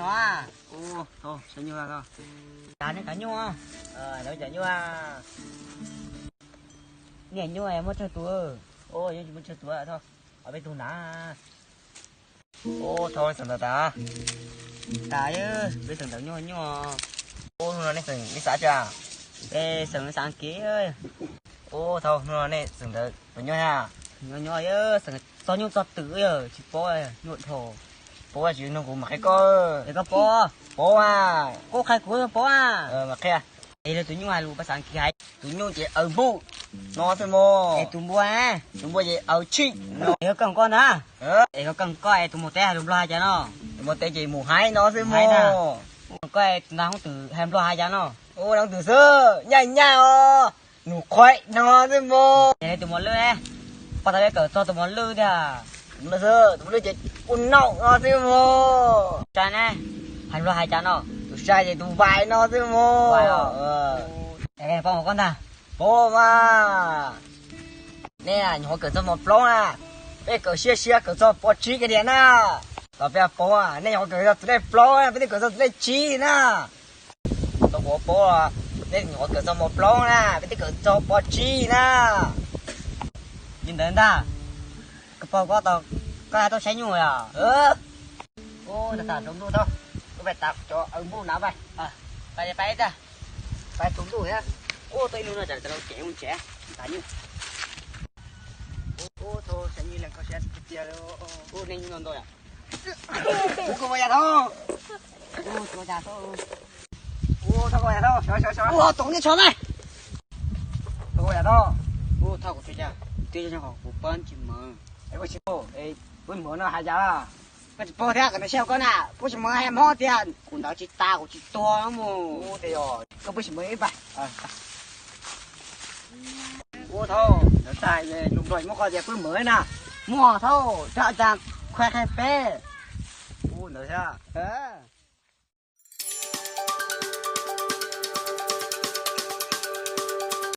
Ua, thov saib nyuj tod. Cas nej cov nyuj, cov nyuj, niam nyuj muaj tsawg tus? Ua, yuav tsis muaj tsawg tus, thov ob peb tug na. Ua, thov xeem ntawv tas. Tas, peb xeem ntawv nyuaj nyuaj. Ua, hnub no nej xeem, nej xav cas? Peb xeem xav kev. Ua, thov hnub no nej xeem ntawv puas nyuaj thiab? Nyuaj nyuaj, xeem txog nyuj txog twm tsis paub, nyuaj dhau. Paub tsis nug kuv mam qhia koj. Es koj paub? Paub mas. Koj qhia kuv paub a. Mam qhia. Es lawv tus nyuj hais lus pas xav kiv hais. Tus nyuj ces aw npuj no xwb mog. Es tus npua? Tus npua ces aw tshij no. Es koj koj ntag. Es koj koj es tus mus teb hais lus Nplog hais cas no? Tus mus teb ces mus hais no xwb mog. Koj tus ntag hoob twm hais Nplog hais cas no? Ua, hoob twm xwb, nyaj nyaj os, nus qhuaim no xwb mog. Es tus mos lwj, pog tau peb kawm txog tus mos lwj tiag. Tus mos lwj xwb, tus mos lwj ces ua naum no xwb mog. Sai ne, hais Nplog hais cas no? Tus sai ces tus vais no xwb mog. Pog koj ntag. Paub mas. Nej nyuam qhuav kawm txog mos plaub na, peb kawm siab siab kawm txog pov tsib kiag tiag na. Los peb paub, nej nyuam qhuav kawm txog tus lej plaub na, peb twb kawm txog tus lej tsib na. Tau kuv paub, nej nyuam qhuav kawm txog mos plaub na, peb twb kawm txog pov tsib na. Li ntawd ntag, koj pog koj tau, koj tau saib nyuj los? Ua, tas tas, tsaus ntuj tau, kuv pais tav cov aw npuj na pais. Pais pais tag, pais tsaus ntuj thiab. Ua, tau ib lub no tsam tau cev mus tsev, tas nyuj. Ua, thov saib nyuj leej koj siab tiag tiag li. Ua, nej nyuj ntau ntau yom. Ua, koj ua yam thau. Ua, thov koj ua yam thau, sawv sawv sawv. Ua, toom nej tsho na. Thov koj ua yam thau. Ua, thov kuv tsis cas, twb yog kuv pab tsis mawv. Es koj tsis paub, pab mawv no hais cas? Koj tsis paub thiab, koj tsis paub na, pab tsis mawv hais mob tiag, kuv ntawd tsis tas kuv tsis tuag mus. Ua, tias yog koj pab tsis mawv ib pab. Ua, thov ntawd tag, lus Nplog muab koj tias pab mawv na. Muaj thau, thov cas, qhia qhia peb. Ua, ntawd thiab.